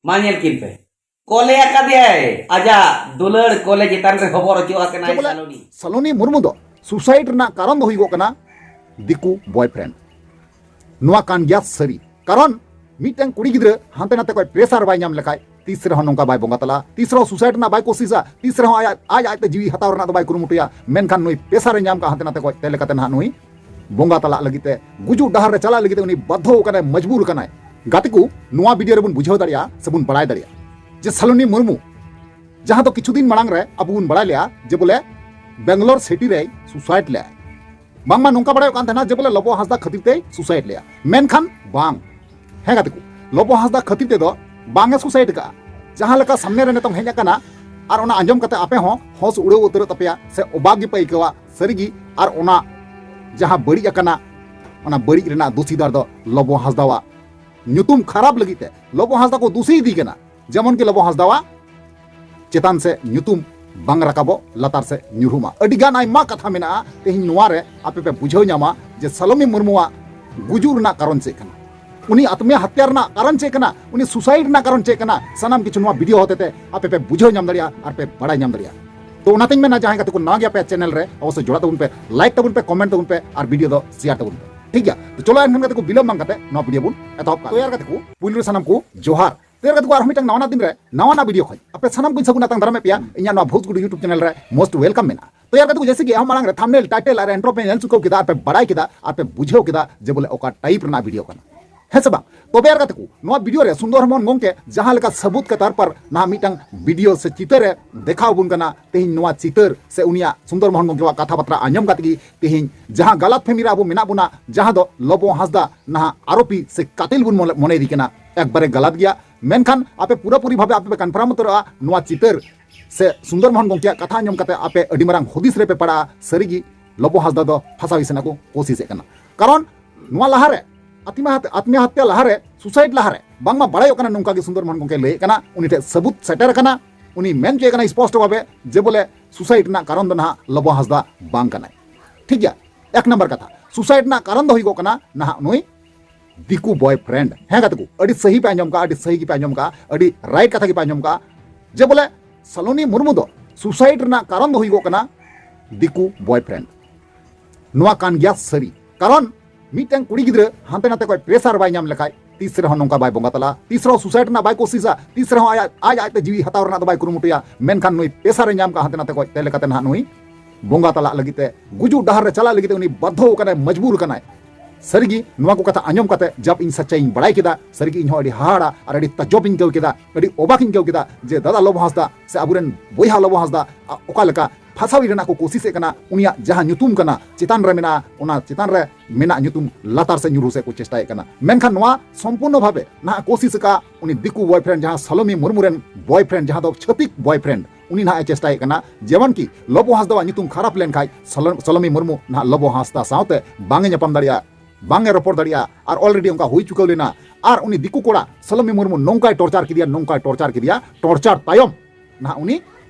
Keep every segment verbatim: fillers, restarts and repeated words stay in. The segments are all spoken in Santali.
ᱢᱟ ᱧᱮᱞ ᱠᱤᱱ ᱯᱮ, ᱠᱚᱞᱮ ᱟᱠᱟᱫᱮᱭᱟᱭ ᱟᱡᱟᱜ ᱫᱩᱞᱟᱹᱲ ᱠᱚᱞᱮ ᱪᱮᱛᱟᱱ ᱨᱮ ᱦᱚᱵᱚᱨ ᱦᱚᱪᱚ ᱟᱠᱟᱱᱟᱭ ᱡᱮ ᱵᱚᱞᱮ ᱥᱟᱞᱚᱱᱤ᱾ ᱥᱟᱞᱚᱱᱤ ᱢᱩᱨᱢᱩ ᱫᱚ ᱥᱩᱥᱟᱭᱤᱰ ᱨᱮᱱᱟᱜ ᱠᱟᱨᱚᱱ ᱫᱚ ᱦᱩᱭᱩᱜᱚᱜ ᱠᱟᱱᱟ ᱫᱤᱠᱩ ᱵᱚᱭᱯᱷᱨᱮᱱᱰ᱾ ᱱᱚᱣᱟ ᱠᱟᱱ ᱜᱮᱭᱟ ᱥᱟᱹᱨᱤ᱾ ᱠᱟᱨᱚᱱ ᱢᱤᱫᱴᱟᱝ ᱠᱩᱲᱤ ᱜᱤᱫᱽᱨᱟᱹ ᱦᱟᱱᱛᱮ ᱱᱟᱛᱮ ᱠᱷᱚᱱ ᱯᱨᱮᱥᱟᱨ ᱵᱟᱭ ᱧᱟᱢ ᱞᱮᱠᱷᱟᱡ ᱛᱤᱥ ᱨᱮᱦᱚᱸ ᱱᱚᱝᱠᱟ ᱵᱟᱭ ᱵᱚᱸᱜᱟ ᱛᱟᱞᱟᱜᱼᱟ, ᱛᱤᱥ ᱨᱮᱦᱚᱸ ᱥᱩᱥᱟᱭᱤᱰ ᱨᱮᱱᱟᱜ ᱵᱟᱭ ᱠᱳᱥᱤᱥᱟ, ᱛᱤᱥ ᱨᱮᱦᱚᱸ ᱟᱡ ᱟᱡ ᱟᱡᱛᱮ ᱡᱤᱣᱤ ᱦᱟᱛᱟᱣ ᱨᱮᱱᱟᱜ ᱫᱚ ᱵᱟᱭ ᱠᱩᱨᱩᱢᱩᱴᱩᱭᱟ᱾ ᱢᱮᱱᱠᱷᱟᱱ ᱱᱩᱭ ᱯᱨᱮᱥᱟᱨ ᱮ ᱧᱟᱢ ᱠᱟᱜᱼᱟ ᱦᱟᱱᱛᱮ ᱱᱟᱛᱮ ᱠᱷᱚᱱ, ᱛᱮ ᱞᱮᱠᱟᱛᱮ ᱱᱟᱦᱟᱜ ᱱᱩᱭ ᱵᱚᱸᱜᱟ ᱛᱟᱞᱟᱜ ᱞᱟᱹᱜᱤᱫ ᱛᱮ, ᱜᱩᱡᱩᱜ ᱰᱟᱦᱟᱨ ᱨᱮ ᱪᱟᱞᱟᱜ ᱞᱟᱹᱜᱤᱫ ᱛᱮ ᱩᱱᱤ ᱵᱟᱫᱽᱫᱷᱚ ᱠᱟᱱᱟᱭ, ᱢᱚᱡᱽᱵᱩᱨ ᱠᱟᱱᱟᱭ᱾ ᱜᱟᱛᱮ ᱠᱚ, ᱱᱚᱣᱟ ᱵᱷᱤᱰᱤᱭᱳ ᱨᱮᱵᱚᱱ ᱵᱩᱡᱷᱟᱹᱣ ᱫᱟᱲᱮᱭᱟᱜᱼᱟ ᱥᱮᱵᱚᱱ ᱵᱟᱲᱟᱭ ᱫᱟᱲᱮᱭᱟᱜᱼᱟ ᱡᱮ ᱥᱟᱞᱚᱱᱤ ᱢᱩᱨᱢᱩ, ᱡᱟᱦᱟᱸ ᱫᱚ ᱠᱤᱪᱷᱩ ᱫᱤᱱ ᱢᱟᱲᱟᱝ ᱨᱮ ᱟᱵᱚ ᱵᱚᱱ ᱵᱟᱲᱟᱭ ᱞᱮᱜᱼᱟ ᱡᱮ ᱵᱚᱞᱮ ᱵᱮᱝᱜᱟᱞᱳᱨ ᱥᱤᱴᱤ ᱨᱮᱭ ᱥᱩᱥᱟᱭᱤᱰ ᱞᱮᱜᱼᱟ᱾ ᱵᱟᱝᱢᱟ ᱱᱚᱝᱠᱟ ᱵᱟᱲᱟᱭᱚᱜ ᱠᱟᱱ ᱛᱟᱦᱮᱱᱟ ᱡᱮ ᱵᱚᱞᱮ ᱞᱚᱵᱚ ᱦᱟᱸᱥᱫᱟ ᱠᱷᱟᱹᱛᱤᱨ ᱛᱮᱭ ᱥᱩᱥᱟᱭᱤᱰ ᱞᱮᱜᱼᱟ, ᱢᱮᱱᱠᱷᱟᱱ ᱵᱟᱝ᱾ ᱦᱮᱸ ᱜᱟᱛᱮ ᱠᱚ, ᱞᱚᱵᱚ ᱦᱟᱸᱥᱫᱟ ᱠᱷᱟᱹᱛᱤᱨ ᱛᱮᱫᱚ ᱵᱟᱝ ᱮ ᱥᱩᱥᱟᱭᱤᱰ ᱠᱟᱜᱼᱟ᱾ ᱡᱟᱦᱟᱸ ᱞᱮᱠᱟ ᱥᱟᱢᱱᱮ ᱨᱮ ᱱᱤᱛᱚᱝ ᱦᱮᱡ ᱟᱠᱟᱱᱟ, ᱟᱨ ᱚᱱᱟ ᱟᱸᱡᱚᱢ ᱠᱟᱛᱮ ᱟᱯᱮ ᱦᱚᱸ ᱦᱚᱸᱥ ᱩᱲᱟᱹᱣ ᱩᱛᱟᱹᱨᱚᱜ ᱛᱟᱯᱮᱭᱟ ᱥᱮ ᱚᱵᱟᱠ ᱜᱮᱯᱮ ᱟᱹᱭᱠᱟᱹᱣᱟ ᱥᱟᱹᱨᱤᱜᱮ᱾ ᱟᱨ ᱚᱱᱟ ᱡᱟᱦᱟᱸ ᱵᱟᱹᱲᱤᱡ ᱟᱠᱟᱱᱟ, ᱚᱱᱟ ᱵᱟᱹᱲᱤᱡ ᱨᱮᱱᱟᱜ ᱫᱩᱥᱤᱫᱟᱨ ᱫᱚ ᱞᱚᱵᱚ ᱦᱟᱸᱥᱫᱟᱣᱟᱜ ᱧᱩᱛᱩᱢ ᱠᱷᱟᱨᱟᱯ ᱞᱟᱹᱜᱤᱫ ᱛᱮ ᱞᱚᱵᱚ ᱦᱟᱸᱥᱫᱟ ᱠᱚ ᱫᱩᱥᱤ ᱤᱫᱤ ᱠᱟᱱᱟ᱾ ᱡᱮᱢᱚᱱ ᱠᱤ ᱞᱚᱵᱚ ᱦᱟᱸᱥᱫᱟᱣᱟᱜ ᱪᱮᱛᱟᱱ ᱥᱮ ᱧᱩᱛᱩᱢ ᱵᱟᱝ ᱨᱟᱠᱟᱵᱚᱜ, ᱞᱟᱛᱟᱨ ᱥᱮ ᱧᱩᱨᱦᱩᱢᱟ᱾ ᱟᱹᱰᱤ ᱜᱟᱱ ᱟᱭᱢᱟ ᱠᱟᱛᱷᱟ ᱢᱮᱱᱟᱜᱼᱟ, ᱛᱮᱦᱮᱧ ᱱᱚᱣᱟ ᱨᱮ ᱟᱯᱮ ᱯᱮ ᱵᱩᱡᱷᱟᱹᱣ ᱧᱟᱢᱟ ᱡᱮ ᱥᱟᱞᱚᱢᱤ ᱢᱩᱨᱢᱩᱣᱟᱜ ᱜᱩᱡᱩᱜ ᱨᱮᱱᱟᱜ ᱠᱟᱨᱚᱱ ᱪᱮᱫ ᱠᱟᱱᱟ, ᱩᱱᱤ ᱟᱛᱢᱟ ᱦᱟᱛᱭᱟ ᱨᱮᱱᱟᱜ ᱠᱟᱨᱚᱱ ᱪᱮᱫ ᱠᱟᱱᱟ, ᱩᱱᱤ ᱥᱩᱥᱟᱭᱤᱰ ᱨᱮᱱᱟᱜ ᱠᱟᱨᱚᱱ ᱪᱮᱫ ᱠᱟᱱᱟ, ᱥᱟᱱᱟᱢ ᱠᱤᱪᱷᱩ ᱱᱚᱣᱟ ᱵᱷᱤᱰᱤᱭᱳ ᱦᱚᱛᱮᱛᱮ ᱟᱯᱮ ᱯᱮ ᱵᱩᱡᱷᱟᱹᱣ ᱧᱟᱢ ᱫᱟᱲᱮᱭᱟᱜᱼᱟ ᱟᱨ ᱯᱮ ᱵᱟᱲᱟᱭ ᱧᱟᱢ ᱫᱟᱲᱮᱭᱟᱜᱼᱟ᱾ ᱛᱚ ᱚᱱᱟᱛᱮᱧ ᱢᱮᱱᱟ, ᱡᱟᱦᱟᱸᱭ ᱜᱟᱛᱮ ᱠᱚ ᱱᱟᱣᱟ ᱜᱮᱭᱟ ᱯᱮ ᱪᱮᱱᱮᱞ ᱨᱮ, ᱚᱵᱚᱥᱥᱳᱭ ᱡᱚᱲᱟᱣ ᱛᱟᱵᱚᱱ ᱯᱮ, ᱞᱟᱭᱤᱠ ᱛᱟᱵᱚᱱ ᱯᱮ, ᱠᱚᱢᱮᱱᱴ ᱛᱟᱵᱚᱱ ᱯᱮ ᱟᱨ ᱵᱷᱤᱰᱤᱭᱳ ᱫᱚ ᱥᱮᱭᱟᱨ ᱛᱟᱵᱚᱱ ᱯᱮ, ᱴᱷᱤᱠ ᱜᱮᱭᱟ? ᱛᱚ ᱪᱚᱞᱚ ᱮᱱᱠᱷᱟᱱ ᱜᱟᱛᱮ ᱠᱚ, ᱵᱤᱞᱚᱢ ᱵᱟᱝ ᱠᱟᱛᱮ ᱱᱚᱣᱟ ᱵᱷᱤᱰᱤᱭᱳ ᱵᱚᱱ ᱮᱛᱚᱦᱚᱵ ᱠᱟᱜᱼᱟ᱾ ᱛᱚ ᱭᱟᱨ ᱜᱟᱛᱮ ᱠᱚ, ᱯᱩᱭᱞᱩ ᱨᱮ ᱥᱟᱱᱟᱢ ᱠᱚ ᱡᱚᱦᱟᱨ᱾ ᱛᱚ ᱭᱟᱨ ᱜᱟᱛᱮ ᱠᱚ, ᱟᱨᱦᱚᱸ ᱢᱤᱫᱴᱟᱝ ᱱᱟᱣᱟᱱᱟᱜ ᱫᱤᱱ ᱨᱮ ᱱᱟᱣᱟᱱᱟᱜ ᱵᱷᱤᱰᱤᱭᱳ ᱠᱷᱚᱱ ᱟᱯᱮ ᱥᱟᱱᱟᱢ ᱠᱚᱧ ᱥᱟᱹᱜᱩᱱ ᱟᱛᱟᱝ ᱫᱟᱨᱟᱢᱮᱫ ᱯᱮᱭᱟ ᱤᱧᱟᱹᱜ ᱱᱚᱣᱟ ᱵᱷᱳᱡᱽ ᱜᱩᱰᱩ YouTube ᱪᱮᱱᱮᱞ ᱨᱮ most welcome ᱢᱮᱱᱟᱜᱼᱟ᱾ ᱛᱚ ᱭᱟᱨ ᱜᱟᱛᱮ ᱠᱚ, ᱡᱮᱭᱥᱮ ᱠᱤ ᱮᱦᱚᱵ ᱢᱟᱲᱟᱝ ᱨᱮ ᱛᱷᱟᱢᱵᱱᱮᱞ, ᱴᱟᱭᱴᱮᱞ ᱟᱨ ᱤᱱᱴᱨᱳ ᱯᱮ ᱧᱮᱞ ᱪᱩᱠᱟᱹᱣ ᱠᱮᱫᱟ ᱟᱨ ᱯᱮ ᱵᱟᱲᱟᱭ ᱠᱮᱫᱟ ᱟᱨ ᱯᱮ ᱵᱩᱡᱷᱟᱹᱣ ᱠᱮᱫᱟ ᱡᱮ ᱵᱚᱞᱮ ᱚᱠᱟ ᱴᱟᱭᱤᱯ ᱨᱮᱱᱟᱜ ᱵᱷᱤᱰᱤᱭᱳ ᱠᱟᱱᱟ, ᱦᱮᱸ ᱥᱮ ᱵᱟᱝ? ᱛᱚᱵᱮ ᱭᱟᱨ ᱜᱟᱛᱮ ᱠᱚ, ᱱᱚᱣᱟ ᱵᱷᱤᱰᱤᱭᱳ ᱨᱮ ᱥᱩᱱᱫᱚᱨ ᱢᱳᱦᱚᱱ ᱜᱚᱝᱠᱮ ᱡᱟᱦᱟᱸ ᱞᱮᱠᱟ ᱥᱟᱹᱵᱩᱛ ᱠᱟᱛᱟᱨ ᱯᱟᱨ ᱱᱟᱦᱟᱜ ᱢᱤᱫᱴᱟᱝ ᱵᱷᱤᱰᱤᱭᱳ ᱥᱮ ᱪᱤᱛᱟᱹᱨ ᱮ ᱫᱮᱠᱷᱟᱣ ᱟᱵᱚᱱ ᱠᱟᱱᱟ, ᱛᱮᱦᱮᱧ ᱱᱚᱣᱟ ᱪᱤᱛᱟᱹᱨ ᱥᱮ ᱩᱱᱤᱭᱟᱜ ᱥᱩᱱᱫᱚᱨ ᱢᱳᱦᱚᱱ ᱜᱚᱝᱠᱮᱣᱟᱜ ᱠᱟᱛᱷᱟ ᱵᱟᱛᱨᱟ ᱟᱸᱡᱚᱢ ᱠᱟᱛᱮ ᱜᱮ ᱛᱮᱦᱮᱧ ᱡᱟᱦᱟᱸ ᱜᱟᱞᱟᱛ ᱯᱷᱮᱢᱤ ᱨᱮ ᱟᱵᱚ ᱢᱮᱱᱟᱜ ᱵᱚᱱᱟ, ᱡᱟᱦᱟᱸ ᱫᱚ ᱞᱚᱵᱚ ᱦᱟᱸᱥᱫᱟ ᱱᱟᱦᱟᱜ ᱟᱨᱳᱯᱤ ᱥᱮ ᱠᱟᱛᱤᱞ ᱵᱚᱱ ᱢᱚᱱᱮ, ᱢᱚᱱᱮᱭᱮᱫᱮ ᱠᱟᱱᱟ, ᱮᱠᱵᱟᱨᱮ ᱜᱟᱞᱟᱛ ᱜᱮᱭᱟ᱾ ᱢᱮᱱᱠᱷᱟᱱ ᱟᱯᱮ ᱯᱩᱨᱟᱹᱯᱩᱨᱤ ᱵᱷᱟᱵᱮ ᱟᱯᱮ ᱯᱮ ᱠᱚᱱᱯᱷᱟᱨᱢ ᱩᱛᱟᱹᱨᱚᱜᱼᱟ ᱱᱚᱣᱟ ᱪᱤᱛᱟᱹᱨ ᱥᱮ ᱥᱩᱱᱫᱚᱨ ᱢᱳᱦᱚᱱ ᱜᱚᱝᱠᱮᱭᱟᱜ ᱠᱟᱛᱷᱟ ᱟᱸᱡᱚᱢ ᱠᱟᱛᱮ ᱟᱯᱮ ᱟᱹᱰᱤ ᱢᱟᱨᱟᱝ ᱦᱩᱫᱤᱥ ᱨᱮᱯᱮ ᱯᱟᱲᱟᱜᱼᱟ, ᱥᱟᱹᱨᱤᱜᱮ ᱞᱚᱵᱚ ᱦᱟᱸᱥᱫᱟ ᱫᱚ ᱯᱷᱟᱥᱟᱣ ᱨᱮᱱᱟᱜ ᱠᱚ ᱠᱳᱥᱤᱥᱮᱫ ᱠᱟᱱᱟ᱾ ᱠᱟᱨᱚᱱ ᱱᱚᱣᱟ ᱞᱟᱦᱟᱨᱮ ᱟᱛᱢᱟ ᱦᱟᱛ-, ᱟᱛᱢᱟ ᱦᱟᱛᱭᱟ ᱞᱟᱦᱟᱨᱮ, ᱥᱩᱥᱟᱭᱤᱰ ᱞᱟᱦᱟᱨᱮ ᱵᱟᱝᱢᱟ ᱵᱟᱲᱟᱭᱚᱜ ᱠᱟᱱᱟ, ᱱᱚᱝᱠᱟ ᱜᱮ ᱥᱩᱱᱫᱚᱨ ᱢᱳᱦᱚᱱ ᱜᱚᱝᱠᱮ ᱞᱟᱹᱭᱮᱫ ᱠᱟᱱᱟ, ᱩᱱᱤ ᱴᱷᱮᱱ ᱥᱟᱹᱵᱩᱛ ᱥᱮᱴᱮᱨ ᱟᱠᱟᱱᱟ, ᱩᱱᱤ ᱢᱮᱱ ᱦᱚᱪᱚᱭᱮᱫ ᱠᱟᱱᱟ ᱥᱯᱚᱥᱴᱚ ᱵᱷᱟᱵᱮ ᱡᱮ ᱵᱚᱞᱮ ᱥᱩᱥᱟᱭᱤᱰ ᱨᱮᱱᱟᱜ ᱠᱟᱨᱚᱱ ᱫᱚ ᱱᱟᱦᱟᱜ ᱞᱚᱵᱚ ᱦᱟᱸᱥᱫᱟ ᱵᱟᱝ ᱠᱟᱱᱟᱭ᱾ ᱴᱷᱤᱠ ᱜᱮᱭᱟ, ᱮᱠ ᱱᱟᱢᱵᱟᱨ ᱠᱟᱛᱷᱟ, ᱥᱩᱥᱟᱭᱤᱰ ᱨᱮᱱᱟᱜ ᱠᱟᱨᱚᱱ ᱫᱚ ᱦᱩᱭᱩᱜᱚᱜ ᱠᱟᱱᱟ ᱱᱟᱦᱟᱜ ᱱᱩᱭ ᱫᱤᱠᱩ ᱵᱚᱭᱯᱷᱨᱮᱱᱰ᱾ ᱦᱮᱸ ᱜᱟᱛᱮ ᱠᱚ, ᱟᱹᱰᱤ ᱥᱟᱹᱦᱤ ᱯᱮ ᱟᱸᱡᱚᱢ ᱠᱟᱜᱼᱟ, ᱟᱹᱰᱤ ᱥᱟᱹᱦᱤ ᱜᱮᱯᱮ ᱟᱸᱡᱚᱢ ᱠᱟᱜᱼᱟ, ᱟᱹᱰᱤ ᱨᱟᱭᱤᱴ ᱠᱟᱛᱷᱟ ᱜᱮᱯᱮ ᱟᱸᱡᱚᱢ ᱠᱟᱜᱼᱟ᱾ ᱡᱮ ᱵᱚᱞᱮ ᱥᱟᱞᱚᱱᱤ ᱢᱩᱨᱢᱩ ᱫᱚ ᱥᱩᱥᱟᱭᱤᱰ ᱨᱮᱱᱟᱜ ᱠᱟᱨᱚᱱ ᱫᱚ ᱦᱩᱭᱩᱜᱚᱜ ᱠᱟᱱᱟ ᱫᱤᱠᱩ ᱵᱚᱭᱯᱷᱨᱮᱱᱰ᱾ ᱱᱚᱣᱟ ᱠᱟᱱ ᱜᱮᱭᱟ ᱥᱟᱹᱨᱤ᱾ ᱠᱟᱨᱚᱱ ᱢᱤᱫᱴᱟᱝ ᱠᱩᱲᱤ ᱜᱤᱫᱽᱨᱟᱹ ᱦᱟᱱᱛᱮ ᱱᱟᱛᱮ ᱠᱷᱚᱱ ᱯᱨᱮᱥᱟᱨ ᱵᱟᱭ ᱧᱟᱢ ᱞᱮᱠᱷᱟᱡ ᱛᱤᱥ ᱨᱮᱦᱚᱸ ᱱᱚᱝᱠᱟ ᱵᱟᱭ ᱵᱚᱸᱜᱟ ᱛᱟᱞᱟᱜᱼᱟ, ᱛᱤᱥ ᱨᱮᱦᱚᱸ ᱥᱩᱥᱟᱭᱤᱰ ᱨᱮᱱᱟᱜ ᱵᱟᱭ ᱠᱳᱥᱤᱥᱟ, ᱛᱤᱥ ᱨᱮᱦᱚᱸ ᱟᱡ, ᱟᱡ, ᱟᱡᱛᱮ ᱡᱤᱣᱤ ᱦᱟᱛᱟᱣ ᱨᱮᱱᱟᱜ ᱫᱚ ᱵᱟᱭ ᱠᱩᱨᱩᱢᱩᱴᱩᱭᱟ᱾ ᱢᱮᱱᱠᱷᱟᱱ ᱱᱩᱭ ᱯᱨᱮᱥᱟᱨ ᱮ ᱧᱟᱢ ᱠᱟᱜᱼᱟ ᱦᱟᱱᱛᱮ ᱱᱟᱛᱮ ᱠᱷᱚᱱ, ᱛᱮ ᱞᱮᱠᱟᱛᱮ ᱱᱟᱦᱟᱜ ᱱᱩᱭ ᱵᱚᱸᱜᱟ ᱛᱟᱞᱟᱜ ᱞᱟᱹᱜᱤᱫ ᱛᱮ, ᱜᱩᱡᱩᱜ ᱰᱟᱦᱟᱨ ᱨᱮ ᱪᱟᱞᱟᱜ ᱞᱟᱹᱜᱤᱫ ᱛᱮ ᱩᱱᱤ ᱵᱟᱫᱽᱫᱷᱚ ᱠᱟᱱᱟᱭ, ᱢᱚᱡᱽᱵᱩᱨ ᱠᱟᱱᱟᱭ᱾ ᱥᱟᱹᱨᱤᱜᱮ ᱱᱚᱣᱟ ᱠᱚ ᱠᱟᱛᱷᱟ ᱟᱸᱡᱚᱢ ᱠᱟᱛᱮ ᱡᱟᱵ ᱤᱧ ᱥᱟᱪᱪᱟᱧ ᱵᱟᱲᱟᱭ ᱠᱮᱫᱟ, ᱥᱟᱹᱨᱤᱜᱮ ᱤᱧ ᱦᱚᱸ ᱟᱹᱰᱤ ᱦᱟᱦᱟᱲᱟ ᱟᱨ ᱟᱹᱰᱤ ᱛᱟᱡᱚᱵ ᱤᱧ ᱟᱹᱭᱠᱟᱹᱣ ᱠᱮᱫᱟ, ᱟᱹᱰᱤ ᱚᱵᱟᱠ ᱤᱧ ᱟᱹᱭᱠᱟᱹᱣ ᱠᱮᱫᱟ ᱡᱮ ᱫᱟᱫᱟ ᱞᱚᱵᱚ ᱦᱟᱸᱥᱫᱟ ᱥᱮ ᱟᱵᱚᱨᱮᱱ ᱵᱚᱭᱦᱟ ᱞᱚᱵᱚ ᱦᱟᱸᱥᱫᱟ ᱟ, ᱚᱠᱟ ᱞᱮᱠᱟ ᱯᱷᱟᱥᱟᱣᱤ ᱨᱮᱱᱟᱜ ᱠᱚ ᱠᱳᱥᱤᱥᱮᱫ ᱠᱟᱱᱟ, ᱩᱱᱤᱭᱟᱜ ᱡᱟᱦᱟᱸ ᱧᱩᱛᱩᱢ ᱠᱟᱱᱟ ᱪᱮᱛᱟᱱ ᱨᱮ ᱢᱮᱱᱟᱜᱼᱟ, ᱚᱱᱟ ᱪᱮᱛᱟᱱ ᱨᱮ ᱢᱮᱱᱟᱜ ᱧᱩᱛᱩᱢ ᱞᱟᱛᱟᱨ ᱥᱮᱫ ᱧᱩᱨᱦᱩ ᱥᱮᱫ ᱠᱚ ᱪᱮᱥᱴᱟᱭᱮᱫ ᱠᱟᱱᱟ᱾ ᱢᱮᱱᱠᱷᱟᱱ ᱱᱚᱣᱟ ᱥᱚᱢᱯᱩᱨᱱᱚ ᱵᱷᱟᱵᱮ ᱱᱟᱦᱟᱜ ᱠᱳᱥᱤᱥ ᱟᱠᱟᱫ ᱩᱱᱤ ᱫᱤᱠᱩ ᱵᱚᱭᱯᱷᱨᱮᱱᱰ, ᱡᱟᱦᱟᱸ ᱥᱟᱞᱚᱢᱤ ᱢᱩᱨᱢᱩ ᱨᱮᱱ ᱵᱚᱭᱯᱷᱨᱮᱱᱰ, ᱡᱟᱦᱟᱸ ᱫᱚ ᱪᱷᱟᱹᱛᱤᱠ ᱵᱚᱭᱯᱷᱨᱮᱱᱰ, ᱩᱱᱤ ᱱᱟᱦᱟᱜ ᱮ ᱪᱮᱥᱴᱟᱭᱮᱫ ᱠᱟᱱᱟ ᱡᱮᱢᱚᱱ ᱠᱤ ᱞᱚᱵᱚ ᱦᱟᱸᱥᱫᱟᱣᱟᱜ ᱧᱩᱛᱩᱢ ᱠᱷᱟᱨᱟᱯ ᱞᱮᱱᱠᱷᱟᱡ ᱥᱟᱞᱚ-, ᱥᱟᱞᱚᱢᱤ ᱢᱩᱨᱢᱩ ᱱᱟᱦᱟᱜ ᱞᱚᱵᱚ ᱦᱟᱸᱥᱫᱟ ᱥᱟᱶᱛᱮ ᱵᱟᱝ ᱮ ᱧᱟᱯᱟᱢ ᱫᱟᱲᱮᱭᱟᱜᱼᱟ, ᱵᱟᱝ ᱮ ᱨᱚᱯᱚᱲ ᱫᱟᱲᱮᱭᱟᱜᱼᱟ᱾ ᱟᱨ ᱚᱞᱨᱮᱰᱤ ᱚᱱᱠᱟ ᱦᱩᱭ ᱪᱩᱠᱟᱹᱣ ᱞᱮᱱᱟ᱾ ᱟᱨ ᱩᱱᱤ ᱫᱤᱠᱩ ᱠᱚᱲᱟ ᱥᱟᱞᱚᱢᱤ ᱢᱩᱨᱢᱩ ᱱᱚᱝᱠᱟᱭ ᱴᱚᱨᱪᱟᱨ ᱠᱮᱫᱮᱭᱟ, ᱱᱚᱝᱠᱟᱭ ᱴᱚᱨᱪᱟᱨ ᱠᱮᱫᱮᱭᱟ, ᱴᱚᱨᱪᱟᱨ ᱛᱟᱭᱚᱢ ᱱᱟᱦᱟᱜ ᱩᱱᱤ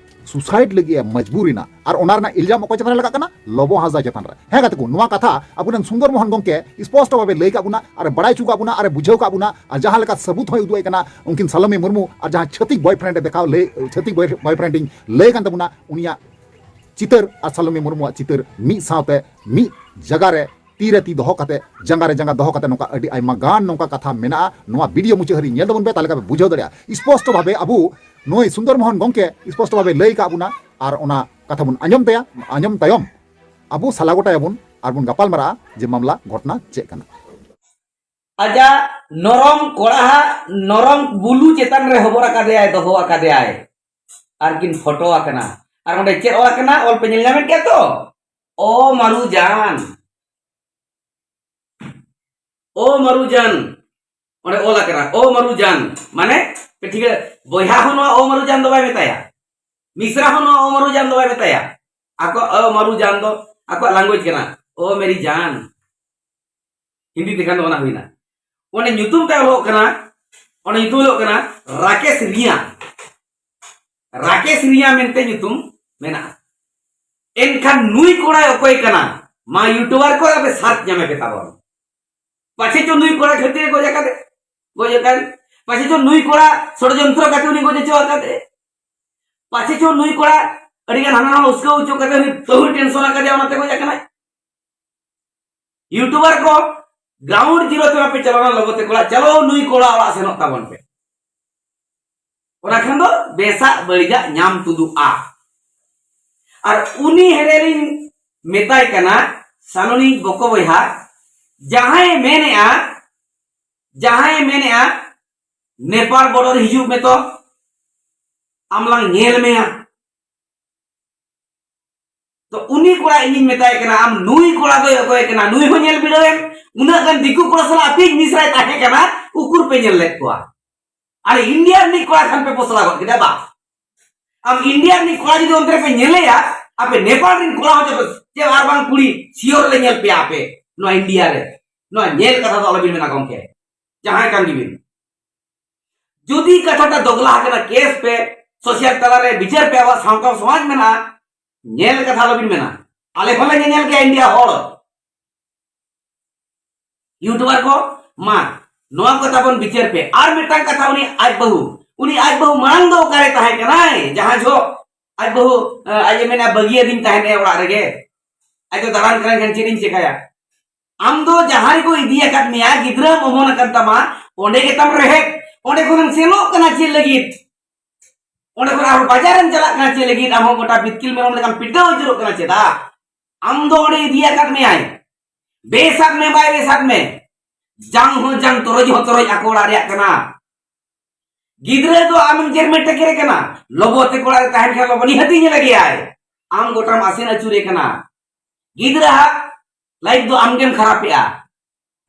ᱥᱩᱥᱟᱭᱤᱰ ᱞᱟᱹᱜᱤᱫ ᱮ ᱢᱚᱡᱽᱵᱩᱨ ᱮᱱᱟ᱾ ᱟᱨ ᱚᱱᱟ ᱨᱮᱱᱟᱜ ᱤᱞᱡᱟᱢ ᱚᱠᱚᱭ ᱪᱮᱛᱟᱱ ᱨᱮ ᱞᱟᱜᱟᱜ ᱠᱟᱱᱟ? ᱞᱚᱵᱚ ᱦᱟᱸᱥᱫᱟ ᱪᱮᱛᱟᱱ ᱨᱮ᱾ ᱦᱮᱸ ᱜᱟᱛᱮ ᱠᱚ, ᱱᱚᱣᱟ ᱠᱟᱛᱷᱟ ᱟᱵᱚᱨᱮᱱ ᱥᱩᱱᱫᱚᱨ ᱢᱳᱦᱚᱱ ᱜᱚᱢᱠᱮ ᱥᱯᱚᱥᱴᱚ ᱵᱷᱟᱵᱮ ᱞᱟᱹᱭ ᱠᱟᱜ ᱵᱚᱱᱟ, ᱟᱨ ᱵᱟᱲᱟᱭ ᱦᱚᱪᱚ ᱠᱟᱜ ᱵᱚᱱᱟ, ᱟᱨ ᱵᱩᱡᱷᱟᱹᱣ ᱠᱟᱜ ᱵᱚᱱᱟ, ᱟᱨ ᱡᱟᱦᱟᱸ ᱞᱮᱠᱟ ᱥᱟᱹᱵᱩᱛ ᱦᱚᱸᱭ ᱩᱫᱩᱜ ᱟᱭ ᱠᱟᱱᱟ ᱩᱱᱠᱤᱱ ᱥᱟᱞᱚᱢᱤ ᱢᱩᱨᱢᱩ ᱟᱨ ᱡᱟᱦᱟᱸ ᱪᱷᱟᱹᱛᱤᱠ ᱵᱚᱭᱯᱷᱨᱮᱱᱰ ᱮ ᱫᱮᱠᱷᱟᱣ ᱞᱟᱹᱭ, ᱪᱷᱟᱹᱛᱤᱠ ᱵᱚᱭᱯᱷᱨᱮᱱᱰ ᱤᱧ ᱞᱟᱹᱭ ᱠᱟᱱ ᱛᱟᱵᱚᱱᱟ, ᱩᱱᱤᱭᱟᱜ ᱪᱤᱛᱟᱹᱨ ᱟᱨ ᱥᱟᱞᱚᱢᱤ ᱢᱩᱨᱢᱩᱣᱟᱜ ᱪᱤᱛᱟᱹᱨ ᱢᱤᱫ ᱥᱟᱶᱛᱮ ᱢᱤᱫ ᱡᱟᱭᱜᱟ ᱨᱮ ᱛᱤ ᱨᱮ ᱛᱤ ᱫᱚᱦᱚ ᱠᱟᱛᱮ, ᱡᱟᱸᱜᱟ ᱨᱮ ᱡᱟᱸᱜᱟ ᱫᱚᱦᱚ ᱠᱟᱛᱮ ᱱᱚᱝᱠᱟ ᱟᱹᱰᱤ ᱟᱭᱢᱟ ᱜᱟᱱ ᱱᱚᱝᱠᱟ ᱠᱟᱛᱷᱟ ᱢᱮᱱᱟᱜᱼᱟ᱾ ᱱᱚᱣᱟ ᱵᱷᱤᱰᱤᱭᱳ ᱢᱩᱪᱟᱹᱫ ᱦᱟᱹᱨᱤᱡ ᱧᱮᱞ ᱛᱟᱵᱚᱱ ᱯᱮ, ᱛᱟᱦᱞᱮ ᱠᱷᱟᱱ ᱯᱮ ᱵᱩᱡᱷᱟᱹᱣ ᱫᱟᱲᱮᱭᱟᱜᱼᱟ᱾ ᱥᱯᱚᱥᱴᱚ ᱵᱷᱟᱵᱮ ᱟᱵᱚ ᱱᱩᱭ ᱥᱩᱱᱫᱚᱨ ᱢᱳᱦᱚᱱ ᱜᱚᱢᱠᱮ ᱥᱯᱚᱥᱴᱚ ᱵᱷᱟᱵᱮ ᱞᱟᱹᱭ ᱠᱟᱜ ᱵᱚᱱᱟ, ᱟᱨ ᱚᱱᱟ ᱠᱟᱛᱷᱟ ᱵᱚᱱ ᱟᱸᱡᱚᱢ ᱛᱟᱭᱟ, ᱟᱸᱡᱚᱢ ᱛᱟᱭᱚᱢ ᱟᱵᱚ ᱥᱟᱞᱟ ᱜᱚᱴᱟᱭᱟᱵᱚᱱ ᱟᱨ ᱵᱚᱱ ᱜᱟᱯᱟᱞ ᱢᱟᱨᱟᱜᱼᱟ ᱡᱮ ᱢᱟᱢᱞᱟ ᱜᱷᱚᱴᱱᱟ ᱪᱮᱫ ᱠᱟᱱᱟ᱾ ᱟᱡᱟᱜ ᱱᱚᱨᱚᱢ ᱠᱚᱲᱟᱦᱟᱜ ᱱᱚᱨᱚᱢ ᱵᱩᱞᱩ ᱪᱮᱛᱟᱱ ᱨᱮ ᱦᱚᱵᱚᱨ ᱟᱠᱟᱫᱮᱭᱟᱭ, ᱫᱚᱦᱚ ᱟᱠᱟᱫᱮᱭᱟᱭ᱾ ᱟᱨ ᱠᱤᱱ ᱯᱷᱳᱴᱳ ᱟᱠᱟᱱᱟ᱾ ᱟᱨ ᱚᱸᱰᱮ ᱪᱮᱫ ᱚᱞ ᱟᱠᱟᱱᱟ? ᱚᱞ ᱯᱮ ᱧᱮᱞ ᱧᱟᱢᱮᱫ ᱜᱮᱭᱟ ᱛᱚ? ᱚ ᱢᱟᱨᱩ ᱡᱟᱱ, ᱚ ᱢᱟᱨᱩ ᱡᱟᱱ, ᱚᱸᱰᱮ ᱚᱞ ᱟᱠᱟᱱᱟ ᱚ ᱢᱟᱨᱩ ᱡᱟᱱ᱾ ᱢᱟᱱᱮ ᱴᱷᱤᱠ ᱵᱚᱭᱦᱟ ᱦᱚᱸ ᱱᱚᱣᱟ ᱚ ᱢᱟᱨᱩ ᱡᱟᱱ ᱫᱚ ᱵᱟᱭ ᱢᱮᱛᱟᱭᱟ, ᱢᱤᱥᱨᱟ ᱦᱚᱸ ᱱᱚᱣᱟ ᱚ ᱢᱟᱨᱩ ᱡᱟᱱ ᱫᱚ ᱵᱟᱭ ᱢᱮᱛᱟᱭᱟ᱾ ᱟᱠᱚ ᱚ ᱢᱟᱨᱩ ᱡᱟᱱ ᱫᱚ ᱟᱠᱚᱣᱟᱜ ᱞᱮᱝᱜᱩᱭᱮᱡᱽ ᱠᱟᱱᱟ, ᱚ ᱢᱮᱨᱤ ᱡᱟᱱ᱾ ᱦᱤᱱᱫᱤ ᱛᱮᱠᱷᱟᱱ ᱫᱚ ᱚᱱᱟ ᱦᱩᱭᱱᱟ᱾ ᱚᱸᱰᱮ ᱧᱩᱛᱩᱢ ᱛᱟᱭ ᱚᱞᱚᱜ ᱠᱟᱱᱟ, ᱚᱸᱰᱮ ᱧᱩᱛᱩᱢ ᱚᱞᱚᱜ ᱠᱟᱱᱟ ᱨᱟᱠᱮᱥ ᱨᱤᱭᱟ᱾ ᱨᱟᱠᱮᱥ ᱨᱤᱭᱟ ᱢᱮᱱᱛᱮ ᱧᱩᱛᱩᱢ ᱢᱮᱱᱟᱜᱼᱟ᱾ ᱮᱱᱠᱷᱟᱱ ᱱᱩᱭ ᱠᱚᱲᱟᱭ ᱚᱠᱚᱭ ᱠᱟᱱᱟ? ᱢᱟ ᱭᱩᱴᱩᱵᱟᱨ ᱠᱚ ᱟᱯᱮ ᱥᱟᱨᱪ ᱧᱟᱢᱮ ᱯᱮ ᱛᱟᱵᱚᱱ᱾ ᱯᱟᱪᱷᱮ ᱪᱚ ᱱᱩᱭ ᱠᱚᱲᱟ ᱠᱷᱟᱹᱛᱤᱨ ᱜᱚᱡ ᱟᱠᱟᱫᱮ, ᱜᱚᱡ ᱟᱠᱟᱱ, ᱯᱟᱪᱷᱮ ᱪᱚ ᱱᱩᱭ ᱠᱚᱲᱟ ᱥᱚᱲᱡᱚᱱᱛᱨᱚ ᱠᱟᱛᱮ ᱩᱱᱤ ᱜᱚᱡ ᱦᱚᱪᱚ ᱟᱠᱟᱫᱮ, ᱯᱟᱪᱷᱮ ᱪᱚ ᱱᱩᱭ ᱠᱚᱲᱟ ᱟᱹᱰᱤ ᱜᱟᱱ ᱦᱟᱱᱟ ᱱᱟᱣᱟ ᱩᱥᱠᱟᱹᱣ ᱦᱚᱪᱚ ᱠᱟᱛᱮ ᱩᱱᱤ ᱛᱟᱹᱦᱩᱭ ᱴᱮᱱᱥᱚᱱ ᱟᱠᱟᱫᱮᱭᱟ, ᱚᱱᱟᱛᱮ ᱜᱚᱡ ᱟᱠᱟᱱᱟᱭ᱾ ᱭᱩᱴᱩᱵᱟᱨ ᱠᱚ, ᱜᱨᱟᱣᱩᱱᱰ ᱡᱤᱨᱳ ᱛᱮ ᱵᱟᱯᱮ ᱪᱟᱞᱟᱣ ᱞᱮᱱᱟ ᱞᱚᱵᱚ ᱛᱮ ᱠᱚᱲᱟ, ᱪᱟᱞᱟᱣ ᱱᱩᱭ ᱠᱚᱲᱟ ᱚᱲᱟᱜ ᱥᱮᱱᱚᱜ ᱛᱟᱵᱚᱱ ᱯᱮ᱾ ᱚᱱᱟ ᱠᱷᱟᱱ ᱫᱚ ᱵᱮᱥᱟᱜ ᱵᱟᱹᱲᱤᱡᱟᱜ ᱧᱟᱢ ᱛᱩᱫᱩᱜᱼᱟ᱾ ᱟᱨ ᱩᱱᱤ ᱦᱮᱨᱮᱞᱤᱧ ᱢᱮᱛᱟᱭ ᱠᱟᱱᱟ, ᱥᱟᱞᱚᱱᱤ ᱵᱚᱠᱚ ᱵᱚᱭᱦᱟ, ᱡᱟᱦᱟᱸᱭᱮ ᱢᱮᱱᱮᱜᱼᱟ, ᱡᱟᱦᱟᱸᱭᱮ ᱢᱮᱱᱮᱜᱼᱟ, ᱱᱮᱯᱟᱞ ᱵᱚᱰᱚᱨ ᱦᱤᱡᱩᱜ ᱢᱮ ᱛᱚ, ᱟᱢ ᱞᱟᱝ ᱧᱮᱞ ᱢᱮᱭᱟ᱾ ᱛᱚ ᱩᱱᱤ ᱠᱚᱲᱟ ᱤᱧᱤᱧ ᱢᱮᱛᱟᱭ ᱠᱟᱱᱟ, ᱟᱢ ᱱᱩᱭ ᱠᱚᱲᱟ ᱫᱚᱭ ᱚᱠᱚᱭ ᱠᱟᱱᱟ? ᱱᱩᱭ ᱦᱚᱸ ᱧᱮᱞ ᱵᱤᱰᱟᱹᱣ ᱮᱢ᱾ ᱩᱱᱟᱹᱜ ᱜᱟᱱ ᱫᱤᱠᱩ ᱠᱚᱲᱟ ᱥᱟᱞᱟᱜ ᱟᱯᱮᱭᱤᱡ ᱢᱤᱥᱨᱟᱭ ᱛᱟᱦᱮᱸ ᱠᱟᱱᱟ, ᱩᱠᱩᱨ ᱯᱮ ᱧᱮᱞ ᱞᱮᱫ ᱠᱚᱣᱟ? ᱟᱨ ᱤᱱᱰᱤᱭᱟ ᱨᱤᱱᱤᱡ ᱠᱚᱲᱟ ᱠᱷᱟᱱ ᱯᱮ ᱯᱚᱥᱲᱟ ᱜᱚᱫ ᱠᱮᱫᱟ, ᱵᱟ? ᱟᱢ ᱤᱱᱰᱤᱭᱟ ᱨᱤᱱᱤᱡ ᱠᱚᱲᱟ ᱡᱩᱫᱤ ᱚᱱᱛᱮ ᱨᱮᱯᱮ ᱧᱮᱞᱮᱭᱟ, ᱟᱯᱮ ᱱᱮᱯᱟᱞ ᱨᱤᱱ ᱠᱚᱲᱟ ᱦᱚᱸ ᱪᱮᱫ, ᱪᱮᱫ ᱟᱨ ᱵᱟᱝ ᱠᱩᱲᱤ ᱥᱤᱭᱳᱨ ᱞᱮ ᱧᱮᱞ ᱯᱮᱭᱟ ᱟᱯᱮ ᱱᱚᱣᱟ ᱤᱱᱰᱤᱭᱟ ᱨᱮ᱾ ᱱᱚᱣᱟ ᱧᱮᱞ ᱠᱟᱛᱷᱟ ᱫᱚ ᱟᱞᱚᱵᱤᱱ ᱢᱮᱱᱟ ᱜᱚᱢᱠᱮ, ᱡᱟᱦᱟᱸᱭ ᱠᱟᱱ ᱜᱮᱵᱤᱱ᱾ ᱡᱩᱫᱤ ᱠᱟᱛᱷᱟᱴᱟ ᱫᱚᱜᱽᱞᱟ ᱟᱠᱟᱱᱟ, ᱠᱮᱥ ᱯᱮ, ᱥᱳᱥᱟᱞ ᱛᱟᱞᱟᱨᱮ ᱵᱤᱪᱟᱹᱨ ᱯᱮ, ᱟᱵᱚᱣᱟᱜ ᱥᱟᱶᱛᱟ ᱥᱚᱢᱟᱡᱽ ᱢᱮᱱᱟᱜᱼᱟ, ᱧᱮᱞ ᱠᱟᱛᱷᱟ ᱟᱞᱚᱵᱤᱱ ᱢᱮᱱᱟ᱾ ᱟᱞᱮ ᱦᱚᱸᱞᱮ ᱧᱮᱧᱮᱞ ᱜᱮᱭᱟ ᱤᱱᱰᱤᱭᱟ ᱦᱚᱲ᱾ ᱭᱩᱴᱩᱵᱟᱨ ᱠᱚ, ᱢᱟ, ᱱᱚᱣᱟ ᱠᱚ ᱛᱟᱵᱚᱱ ᱵᱤᱪᱟᱹᱨ ᱯᱮ᱾ ᱟᱨ ᱢᱤᱫᱴᱟᱝ ᱠᱟᱛᱷᱟ, ᱩᱱᱤ ᱟᱡ ᱵᱟᱹᱦᱩ, ᱩᱱᱤ ᱟᱡ ᱵᱟᱹᱦᱩ ᱢᱟᱲᱟᱝ ᱫᱚ ᱚᱠᱟᱨᱮ ᱛᱟᱦᱮᱸ ᱠᱟᱱᱟᱭ? ᱡᱟᱦᱟᱸ ᱡᱚᱦᱚᱜ ᱟᱡ ᱵᱟᱹᱦᱩ, ᱮ, ᱟᱡ ᱮ ᱢᱮᱱᱟ, "ᱵᱟᱹᱜᱤᱭᱟᱫᱤᱧ ᱛᱟᱦᱮᱸᱫ ᱮ ᱚᱲᱟᱜ ᱨᱮᱜᱮ, ᱟᱡ ᱫᱚ ᱫᱟᱬᱟᱱ ᱠᱟᱱᱟᱭ, ᱠᱷᱟᱱ ᱪᱮᱫ ᱤᱧ ᱪᱮᱠᱟᱭᱟ?" ᱟᱢ ᱫᱚ ᱡᱟᱦᱟᱸ ᱨᱮᱠᱚ ᱤᱫᱤ ᱟᱠᱟᱫ ᱢᱮᱭᱟ, ᱜᱤᱫᱽᱨᱟᱹᱢ ᱚᱢᱚᱱ ᱟᱠᱟᱱ ᱛᱟᱢᱟ, ᱚᱸᱰᱮ ᱜᱮᱛᱟᱢ ᱨᱮᱦᱮᱫ᱾ ᱚᱸᱰᱮ ᱠᱷᱚᱱᱮᱢ ᱥᱮᱱᱚᱜ ᱠᱟᱱᱟ ᱪᱮᱫ ᱞᱟᱹᱜᱤᱫ? ᱚᱸᱰᱮ ᱠᱷᱚᱱ ᱟᱨᱦᱚᱸ ᱵᱟᱡᱟᱨᱮᱢ ᱪᱟᱞᱟᱜ ᱠᱟᱱᱟ ᱪᱮᱫ ᱞᱟᱹᱜᱤᱫ? ᱟᱢ ᱦᱚᱸ ᱜᱚᱴᱟ ᱵᱤᱛᱠᱤᱞ ᱢᱮᱨᱚᱢ ᱞᱮᱠᱟᱢ ᱯᱤᱴᱟᱹᱣ ᱟᱹᱪᱩᱨᱚᱜ ᱠᱟᱱᱟ ᱪᱮᱫᱟᱜ? ᱟᱢ ᱫᱚ ᱚᱸᱰᱮ ᱤᱫᱤ ᱟᱠᱟᱫ ᱢᱮᱭᱟᱭ, ᱵᱮᱥᱟᱜ ᱢᱮ ᱵᱟᱭ ᱵᱮᱥᱟᱜ ᱢᱮ, ᱡᱟᱝ ᱦᱚᱸ ᱡᱟᱝ, ᱛᱚᱨᱚᱡ ᱦᱚᱸ ᱛᱚᱨᱚᱡ ᱟᱠᱚ ᱚᱲᱟᱜ ᱨᱮᱭᱟᱜ ᱠᱟᱱᱟ᱾ ᱜᱤᱫᱽᱨᱟᱹ ᱫᱚ ᱟᱢᱮᱢ ᱡᱮᱨᱢᱮᱨ ᱴᱮᱠᱮᱨᱮ ᱠᱟᱱᱟ, ᱞᱚᱵᱚ ᱛᱮ ᱠᱚᱲᱟ ᱨᱮ ᱛᱟᱦᱮᱱ ᱠᱷᱟᱱ ᱞᱚᱵᱚ ᱱᱤᱦᱟᱹᱛᱤ ᱧᱮᱞᱮ ᱜᱮᱭᱟᱭ᱾ ᱟᱢ ᱜᱚᱴᱟᱢ ᱟᱥᱮᱱ ᱟᱹᱪᱩᱨᱮ ᱠᱟᱱᱟ᱾ ᱜᱤᱫᱽᱨᱟᱹ ᱦᱟᱜ ᱞᱟᱭᱤᱯᱷ ᱫᱚ ᱟᱢᱜᱮᱢ ᱠᱷᱟᱨᱟᱯᱮᱜᱼᱟ᱾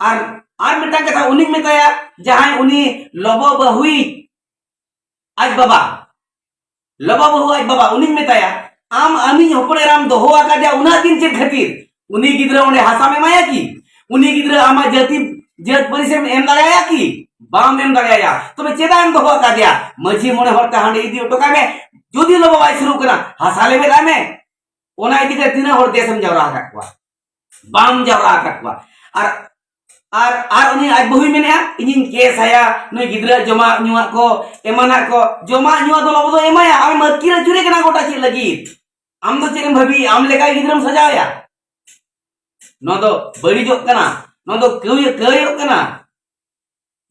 ᱟᱨ, ᱟᱨ ᱢᱤᱫᱴᱟᱝ ᱠᱟᱛᱷᱟ ᱩᱱᱤᱧ ᱢᱮᱛᱟᱭᱟ, ᱡᱟᱦᱟᱸᱭ ᱩᱱᱤ ᱞᱚᱵᱚ ᱵᱟᱹᱦᱩᱭᱤᱡ ᱟᱡ ᱵᱟᱵᱟ, ᱞᱚᱵᱚ ᱵᱟᱹᱦᱩ ᱟᱡ ᱵᱟᱵᱟ, ᱩᱱᱤᱧ ᱢᱮᱛᱟᱭᱟ, "ᱟᱢ ᱟᱢᱤᱡ ᱦᱚᱯᱚᱱ ᱮᱨᱟᱢ ᱫᱚᱦᱚ ᱟᱠᱟᱫᱮᱭᱟ ᱩᱱᱟᱹᱜ ᱫᱤᱱ ᱪᱮᱫ ᱠᱷᱟᱹᱛᱤᱨ? ᱩᱱᱤ ᱜᱤᱫᱽᱨᱟᱹ ᱚᱸᱰᱮ ᱦᱟᱥᱟᱢ ᱮᱢᱟᱭᱟ ᱠᱤ? ᱩᱱᱤ ᱜᱤᱫᱽᱨᱟᱹ ᱟᱢᱟᱜ ᱡᱟᱹᱛᱤ, ᱡᱟᱹᱛ ᱯᱟᱹᱨᱤᱥ ᱮᱢ ᱮᱢ ᱫᱟᱲᱮᱭᱟᱭᱟ ᱠᱤ? ᱵᱟᱢ ᱮᱢ ᱫᱟᱲᱮᱭᱟᱭᱟ᱾ ᱛᱚᱵᱮ ᱪᱮᱫᱟᱜ ᱮᱢ ᱫᱚᱦᱚ ᱟᱠᱟᱫᱮᱭᱟ?" ᱢᱟᱹᱡᱷᱤ ᱢᱚᱬᱮ ᱦᱚᱲ ᱛᱮ ᱦᱟᱸᱰᱮ ᱤᱫᱤ ᱦᱚᱴᱚ ᱠᱟᱭ ᱢᱮ᱾ ᱡᱩᱫᱤ ᱞᱚᱵᱚ ᱵᱟᱭ ᱥᱩᱨᱩᱜ ᱠᱟᱱᱟ, ᱦᱟᱥᱟ ᱞᱮᱵᱮᱫ ᱟᱭ ᱢᱮ᱾ ᱚᱱᱟ ᱤᱫᱤ ᱠᱟᱛᱮ ᱛᱤᱱᱟᱹᱜ ᱦᱚᱲ ᱫᱮᱥ ᱮᱢ ᱡᱟᱣᱨᱟ ᱟᱠᱟᱫ ᱠᱚᱣᱟ? ᱵᱟᱢ ᱡᱟᱣᱨᱟ ᱟᱠᱟᱫ ᱠᱚᱣᱟ᱾ ᱟᱨ ᱟᱨ ᱟᱨ ᱩᱱᱤ ᱟᱡ ᱵᱟᱹᱦᱩᱭ ᱢᱮᱱᱮᱫᱼᱟ, "ᱤᱧᱤᱧ ᱠᱮᱥ ᱟᱭᱟ, ᱱᱩᱭ ᱜᱤᱫᱽᱨᱟᱹ ᱡᱚᱢᱟᱜ ᱧᱩᱣᱟᱜ ᱠᱚ, ᱮᱢᱟᱱᱟᱜ ᱠᱚ, ᱡᱚᱢᱟᱜ ᱧᱩᱣᱟᱜ ᱫᱚ ᱞᱚᱵᱚ ᱫᱚ ᱮᱢᱟᱭᱟ, ᱟᱢᱮᱢ ᱟᱹᱛᱠᱤᱨ ᱟᱹᱪᱩᱨᱮ ᱠᱟᱱᱟ ᱜᱚᱴᱟ ᱪᱮᱫ ᱞᱟᱹᱜᱤᱫ? ᱟᱢ ᱫᱚ ᱪᱮᱫ ᱮᱢ ᱵᱷᱟᱹᱵᱤᱭᱮᱫᱼᱟ? ᱟᱢ ᱞᱮᱠᱟ ᱜᱤᱫᱽᱨᱟᱹᱢ ᱥᱟᱡᱟᱣᱮᱭᱟ? ᱱᱚᱣᱟ ᱫᱚ ᱵᱟᱹᱲᱤᱡᱚᱜ ᱠᱟᱱᱟ, ᱱᱚᱣᱟ ᱫᱚ ᱠᱟᱹᱭ ᱠᱟᱹᱭᱚᱜ ᱠᱟᱱᱟ᱾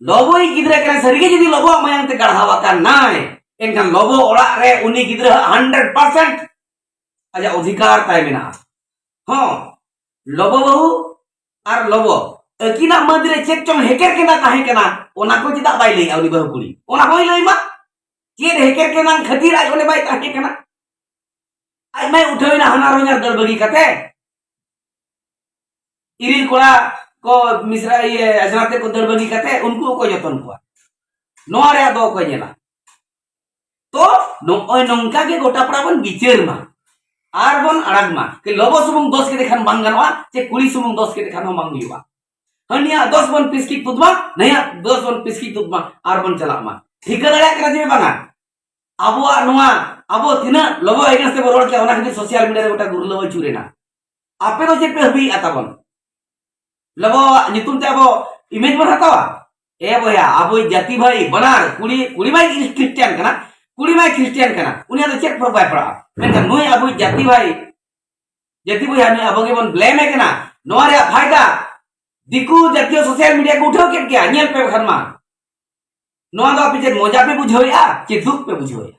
ᱞᱚᱵᱚᱭᱤᱡ ᱜᱤᱫᱽᱨᱟᱹ ᱠᱟᱱᱟᱭ, ᱥᱟᱹᱨᱤᱜᱮ ᱡᱩᱫᱤ ᱞᱚᱵᱚᱣᱟᱜ ᱢᱟᱭᱟᱝ ᱛᱮ ᱜᱟᱲᱦᱟᱣ ᱟᱠᱟᱱᱟᱭ, ᱮᱱᱠᱷᱟᱱ ᱞᱚᱵᱚ ᱚᱲᱟᱜ ᱨᱮ ᱩᱱᱤ ᱜᱤᱫᱽᱨᱟᱹ ᱦᱟᱜ ᱦᱟᱱᱰᱨᱮᱰ ᱯᱟᱨᱥᱮᱱᱴ ᱟᱡᱟᱜ ᱚᱫᱷᱤᱠᱟᱨ ᱛᱟᱭ ᱢᱮᱱᱟᱜᱼᱟ᱾ ᱦᱚᱸ, ᱞᱚᱵᱚ ᱵᱟᱹᱦᱩ ᱟᱨ ᱞᱚᱵᱚ ᱟᱹᱠᱤᱱᱟᱜ ᱢᱟᱹᱫᱽ ᱨᱮ ᱪᱮᱫ ᱪᱚᱝ ᱦᱮᱠᱮᱨ ᱠᱮᱸᱫᱟ ᱛᱟᱦᱮᱸ ᱠᱟᱱᱟ, ᱚᱱᱟ ᱠᱚ ᱪᱮᱫᱟᱜ ᱵᱟᱭ ᱞᱟᱹᱭᱟ ᱩᱱᱤ ᱵᱟᱹᱦᱩ ᱠᱩᱲᱤ? ᱚᱱᱟ ᱦᱚᱸᱭ ᱞᱟᱹᱭ ᱢᱟ᱾ ᱪᱮᱫ ᱦᱮᱠᱮᱨ ᱠᱮᱸᱫᱟ ᱠᱷᱟᱹᱛᱤᱨ ᱟᱡ ᱚᱸᱰᱮ ᱵᱟᱭ ᱛᱟᱦᱮᱸ ᱠᱟᱱᱟ? ᱟᱡ ᱢᱟᱭ ᱩᱴᱷᱟᱹᱣ ᱮᱱᱟ ᱦᱟᱱᱟᱨ ᱦᱚᱧᱦᱟᱨ ᱫᱟᱹᱲ ᱵᱟᱹᱜᱤ ᱠᱟᱛᱮ, ᱤᱨᱤᱞ ᱠᱚᱲᱟ ᱠᱚ ᱢᱤᱥᱨᱟ ᱤᱭᱟᱹ ᱟᱡᱽᱨᱟ ᱛᱮ ᱠᱚ ᱫᱟᱹᱲ ᱵᱟᱹᱜᱤ ᱠᱟᱛᱮ ᱩᱱᱠᱩ ᱚᱠᱚᱭ ᱡᱚᱛᱚᱱ ᱠᱚᱣᱟ? ᱱᱚᱣᱟ ᱨᱮᱭᱟᱜ ᱫᱚ ᱚᱠᱚᱭ ᱧᱮᱞᱟ? ᱛᱚ ᱱᱚᱜᱼᱚᱭ ᱱᱚᱝᱠᱟ ᱜᱮ ᱜᱚᱴᱟ ᱯᱟᱲᱟ ᱵᱚᱱ ᱵᱤᱪᱟᱹᱨ ᱢᱟ ᱟᱨ ᱵᱚᱱ ᱟᱲᱟᱜ ᱢᱟ᱾ ᱠᱤ ᱞᱚᱵᱚ ᱥᱩᱢᱩᱝ ᱫᱚᱥ ᱠᱮᱫᱮ ᱠᱷᱟᱱ ᱵᱟᱝ ᱜᱟᱱᱚᱜᱼᱟ, ᱪᱮ ᱠᱩᱲᱤ ᱥᱩᱢᱩᱝ ᱫᱚᱥ ᱠᱮᱫᱮ ᱠᱷᱟᱱ ᱦᱚᱸ ᱵᱟᱝ ᱦᱩᱭᱩᱜᱼᱟ᱾ ᱦᱟᱹᱱᱤᱭᱟᱜ ᱫᱚᱥ ᱵᱚᱱ ᱯᱤᱥᱠᱤ ᱛᱩᱫ ᱢᱟ, ᱱᱟᱭᱟᱜ ᱫᱚᱥ ᱵᱚᱱ ᱯᱤᱥᱠᱤ ᱛᱩᱫ ᱢᱟ ᱟᱨ ᱵᱚᱱ ᱪᱟᱞᱟᱜ ᱢᱟ᱾ ᱴᱷᱤᱠᱟᱹ ᱫᱟᱲᱮᱭᱟᱜ ᱠᱟᱱᱟ ᱪᱮ ᱵᱟᱝᱟ? ᱟᱵᱚᱣᱟᱜ ᱱᱚᱣᱟ, ᱟᱵᱚ ᱛᱤᱱᱟᱹᱜ ᱞᱚᱵᱚ against ᱛᱮᱵᱚ ᱨᱚᱲ ᱠᱮᱭᱟ, ᱚᱱᱟ ᱠᱷᱟᱹᱛᱤᱨ ᱥᱳᱥᱟᱞ ᱢᱤᱰᱤᱭᱟ ᱨᱮ ᱜᱚᱴᱟ ᱜᱩᱨᱞᱟᱹᱣ ᱟᱹᱪᱩᱨᱮᱱᱟ᱾ ᱟᱯᱮ ᱫᱚ ᱪᱮᱫ ᱯᱮ ᱦᱟᱹᱵᱤᱭᱮᱫᱼᱟ ᱛᱟᱵᱚᱱ? ᱞᱚᱵᱚᱣᱟᱜ ᱧᱩᱛᱩᱢ ᱛᱮ ᱟᱵᱚ ᱤᱢᱮᱡᱽ ᱵᱚᱱ ᱦᱟᱛᱟᱣᱟ? ᱮ ᱵᱚᱭᱦᱟ, ᱟᱵᱚᱭᱤᱡ ᱡᱟᱹᱛᱤ ᱵᱷᱟᱹᱭ ᱵᱟᱱᱟᱨ, ᱠᱩᱲᱤ, ᱠᱩᱲᱤ ᱢᱟᱭ ᱠᱷᱨᱤᱥᱴᱤᱭᱟᱱ ᱠᱟᱱᱟ, ᱠᱩᱲᱤ ᱢᱟᱭ ᱠᱷᱨᱤᱥᱴᱤᱭᱟᱱ ᱠᱟᱱᱟ, ᱩᱱᱤᱭᱟᱜ ᱫᱚ ᱪᱮᱫ ᱯᱷᱚᱨᱚᱠ ᱵᱟᱭ ᱯᱟᱲᱟᱜᱼᱟ᱾ ᱢᱮᱱᱠᱷᱟᱱ ᱱᱩᱭ ᱟᱵᱚᱭᱤᱡ ᱡᱟᱹᱛᱤ ᱵᱷᱟᱹᱭ, ᱡᱟᱹᱛᱤ ᱵᱚᱭᱦᱟ, ᱱᱩᱭ ᱟᱵᱚ ᱜᱮᱵᱚᱱ ᱵᱞᱮᱢᱮ ᱠᱟᱱᱟ᱾ ᱱᱚᱣᱟ ᱨᱮᱭᱟᱜ ᱯᱷᱟᱭᱫᱟ ᱫᱤᱠᱩ ᱡᱟᱹᱛᱤᱭᱚ ᱥᱳᱥᱟᱞ ᱢᱤᱰᱤᱭᱟ ᱠᱚ ᱩᱴᱷᱟᱹᱣ ᱠᱮᱫ ᱜᱮᱭᱟ, ᱧᱮᱞ ᱯᱮ ᱵᱟᱠᱷᱟᱱ ᱢᱟ᱾ ᱱᱚᱣᱟ ᱫᱚ ᱟᱯᱮ ᱪᱮᱫ ᱢᱚᱡᱟ ᱯᱮ ᱵᱩᱡᱷᱟᱹᱣᱮᱫᱼᱟ ᱪᱮ ᱫᱩᱠ ᱯᱮ ᱵᱩᱡᱷᱟᱹᱣᱮᱫᱼᱟ?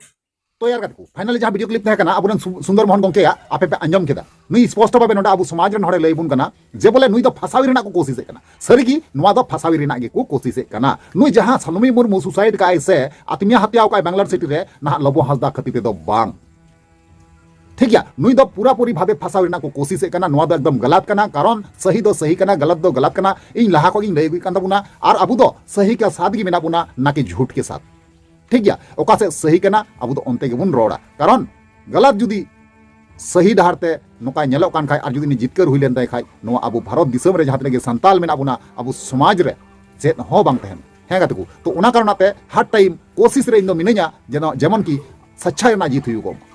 ᱛᱚ ᱭᱟᱨ ᱜᱟᱛᱮ ᱠᱚ, finally ᱡᱟᱦᱟᱸ video clip ᱛᱟᱦᱮᱸ ᱠᱟᱱᱟ ᱟᱵᱚᱨᱮᱱ ᱥᱩ-, ᱥᱩᱱᱫᱚᱨ ᱢᱳᱦᱚᱱ ᱜᱚᱢᱠᱮᱭᱟᱜ, ᱟᱯᱮ ᱯᱮ ᱟᱸᱡᱚᱢ ᱠᱮᱫᱟ᱾ ᱱᱩᱭ ᱥᱯᱚᱥᱴᱚ ᱵᱷᱟᱵᱮ ᱱᱚᱰᱮ ᱟᱵᱚ ᱥᱚᱢᱟᱡᱽ ᱨᱮᱱ ᱦᱚᱲᱮ ᱞᱟᱹᱭ ᱟᱵᱚᱱ ᱠᱟᱱᱟ ᱡᱮ ᱵᱚᱞᱮ ᱱᱩᱭ ᱫᱚ ᱯᱷᱟᱥᱟᱣᱤ ᱨᱮᱱᱟᱜ ᱠᱚ ᱠᱳᱥᱤᱥᱮᱫ ᱠᱟᱱᱟ᱾ ᱥᱟᱹᱨᱤᱜᱮ ᱱᱚᱣᱟ ᱫᱚ ᱯᱷᱟᱥᱟᱣᱤ ᱨᱮᱱᱟᱜ ᱜᱮᱠᱚ ᱠᱳᱥᱤᱥᱮᱫ ᱠᱟᱱᱟ᱾ ᱱᱩᱭ ᱡᱟᱦᱟᱸ ᱥᱟᱞᱚᱢᱤ ᱢᱩᱨᱢᱩ suicide ᱠᱟᱜᱼᱟᱭ ᱥᱮ ᱟᱛᱢᱤᱭᱟ ᱦᱟᱛᱭᱟᱣ ᱠᱟᱜᱼᱟᱭ ᱵᱮᱝᱜᱟᱞᱳᱨ ᱥᱤᱴᱤ ᱨᱮ, ᱱᱟᱦᱟᱜ ᱞᱚᱵᱚ ᱦᱟᱸᱥᱫᱟ ᱠᱷᱟᱹᱛᱤᱨ ᱛᱮᱫᱚ ᱵᱟᱝ᱾ ᱴᱷᱤᱠ ᱜᱮᱭᱟ, ᱱᱩᱭ ᱫᱚ ᱯᱩᱨᱟᱹᱯᱩᱨᱤ ᱵᱷᱟᱵᱮ ᱯᱷᱟᱥᱟᱣ ᱨᱮᱱᱟᱜ ᱠᱚ ᱠᱳᱥᱤᱥᱮᱫ ᱠᱟᱱᱟ᱾ ᱱᱚᱣᱟ ᱫᱚ ᱮᱠᱫᱚᱢ ᱜᱟᱞᱟᱛ ᱠᱟᱱᱟ, ᱠᱟᱨᱚᱱ ᱥᱟᱹᱦᱤ ᱫᱚ ᱥᱟᱹᱦᱤ ᱠᱟᱱᱟ, ᱜᱟᱞᱟᱛ ᱫᱚ ᱜᱟᱞᱟᱛ ᱠᱟᱱᱟ᱾ ᱤᱧ ᱞᱟᱦᱟ ᱠᱷᱚᱱ ᱜᱤᱧ ᱞᱟᱹᱭ ᱟᱹᱜᱩᱭᱮᱫ ᱠᱟᱱ ᱛᱟᱵᱚᱱᱟ, ᱟᱨ ᱟᱵᱚ ᱫᱚ ᱥᱟᱹᱦᱤ ᱠᱟ ᱥᱟᱛ ᱜᱮ ᱢᱮᱱᱟᱜ ᱵᱚᱱᱟ, ᱱᱟ ᱠᱤ ᱡᱷᱩᱴ ᱠᱮ ᱥᱟᱛ᱾ ᱴᱷᱤᱠ ᱜᱮᱭᱟ, ᱚᱠᱟ ᱥᱮᱫ ᱥᱟᱹᱦᱤ ᱠᱟᱱᱟ ᱟᱵᱚ ᱫᱚ ᱚᱱᱛᱮ ᱜᱮᱵᱚᱱ ᱨᱚᱲᱟ, ᱠᱟᱨᱚᱱ ᱜᱟᱞᱟᱛ ᱡᱩᱫᱤ ᱥᱟᱹᱦᱤ ᱰᱟᱦᱟᱨ ᱛᱮ ᱱᱚᱝᱠᱟ ᱧᱮᱞᱚᱜ ᱠᱟᱱ ᱠᱷᱟᱡ ᱟᱨ ᱡᱩᱫᱤ ᱩᱱᱤ ᱡᱤᱛᱠᱟᱹᱨ ᱦᱩᱭ ᱞᱮᱱ ᱛᱟᱭ ᱠᱷᱟᱡ, ᱱᱚᱣᱟ ᱟᱵᱚ ᱵᱷᱟᱨᱚᱛ ᱫᱤᱥᱚᱢ ᱨᱮ ᱡᱟᱦᱟᱸ ᱛᱤᱱᱟᱹᱜ ᱜᱮ ᱥᱟᱱᱛᱟᱞ ᱢᱮᱱᱟᱜ ᱵᱚᱱᱟ, ᱟᱵᱚ ᱥᱚᱢᱟᱡᱽ ᱨᱮ ᱪᱮᱫ ᱦᱚᱸ ᱵᱟᱝ ᱛᱟᱦᱮᱱᱟ᱾ ᱦᱮᱸ ᱜᱟᱛᱮ ᱠᱚ, ᱛᱚ ᱚᱱᱟ ᱠᱟᱨᱚᱱ ᱛᱮ ᱦᱟᱨ ᱴᱟᱭᱤᱢ ᱠᱳᱥᱤᱥ ᱨᱮ ᱤᱧ ᱫᱚ ᱢᱤᱱᱟᱹᱧᱟ, ᱡᱮᱱᱚ, ᱡᱮᱢᱚᱱ ᱠᱤ ᱥᱟᱪᱪᱷᱟᱭ ᱨᱮᱱᱟᱜ ᱡᱤᱛ ᱦᱩᱭᱩᱜᱚᱜ ᱢᱟ,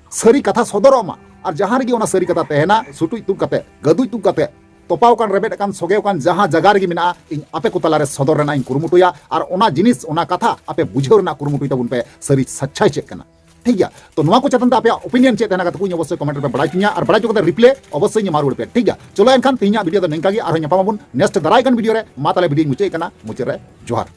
ᱥᱟᱹᱨᱤ ᱠᱟᱛᱷᱟ ᱥᱚᱫᱚᱨᱚᱜ ᱢᱟ᱾ ᱟᱨ ᱡᱟᱦᱟᱸ ᱨᱮᱜᱮ ᱚᱱᱟ ᱥᱟᱹᱨᱤ ᱠᱟᱛᱷᱟ ᱛᱟᱦᱮᱱᱟ, ᱥᱩᱴᱩᱡ ᱛᱩᱫ ᱠᱟᱛᱮ, ᱜᱟᱹᱫᱩᱡ ᱛᱩᱫ ᱠᱟᱛᱮ, ᱛᱚᱯᱟᱣ ᱠᱟᱱ, ᱨᱮᱵᱮᱫ ᱟᱠᱟᱱ, ᱥᱚᱜᱮᱣ ᱠᱟᱱ ᱡᱟᱦᱟᱸ ᱡᱟᱭᱜᱟ ᱨᱮᱜᱮ ᱢᱮᱱᱟᱜᱼᱟ, ᱤᱧ ᱟᱯᱮ ᱠᱚ ᱛᱟᱞᱟᱨᱮ ᱥᱚᱫᱚᱨ ᱨᱮᱱᱟᱜ ᱤᱧ ᱠᱩᱨᱩᱢᱩᱴᱩᱭᱟ᱾ ᱟᱨ ᱚᱱᱟ ᱡᱤᱱᱤᱥ, ᱚᱱᱟ ᱠᱟᱛᱷᱟ ᱟᱯᱮ ᱵᱩᱡᱷᱟᱹᱣ ᱨᱮᱱᱟᱜ ᱠᱩᱨᱩᱢᱩᱴᱩᱭ ᱛᱟᱵᱚᱱ ᱯᱮ, ᱥᱟᱹᱨᱤ ᱥᱟᱪᱪᱟᱭ ᱪᱮᱫ ᱠᱟᱱᱟ᱾ ᱴᱷᱤᱠ ᱜᱮᱭᱟ? ᱛᱚ ᱱᱚᱣᱟ ᱠᱚ ᱪᱮᱛᱟᱱ ᱛᱮ ᱟᱯᱮᱭᱟᱜ opinion ᱪᱮᱫ ᱛᱟᱦᱮᱱᱟ ᱠᱟᱛᱷᱟ ᱠᱚᱧ ᱚᱵᱚᱥᱥᱳᱭ comment ᱨᱮᱯᱮ ᱵᱟᱲᱟᱭ ᱦᱚᱪᱚᱧᱟ, ᱟᱨ ᱵᱟᱲᱟᱭ ᱦᱚᱪᱚ ᱠᱟᱛᱮ reply ᱚᱵᱚᱥᱥᱳᱭ ᱤᱧ ᱮᱢᱟ ᱨᱩᱣᱟᱹᱲ ᱯᱮᱭᱟ᱾ ᱴᱷᱤᱠ ᱜᱮᱭᱟ? ᱪᱚᱞᱚ ᱮᱱᱠᱷᱟᱱ ᱛᱮᱦᱮᱧᱟᱜ video ᱫᱚ ᱱᱤᱝᱠᱟ ᱜᱮ, ᱟᱨᱦᱚᱸ ᱧᱟᱯᱟᱢ ᱟᱵᱚᱱ next ᱫᱟᱨᱟᱭ ᱠᱟᱱ video ᱨᱮ᱾ ᱢᱟ ᱛᱟᱦᱞᱮ video ᱧ ᱢᱩᱪᱟᱹᱫ ᱠᱟᱱᱟ, ᱢᱩᱪᱟᱹᱫ ᱨᱮ ᱡᱚᱦᱟᱨ᱾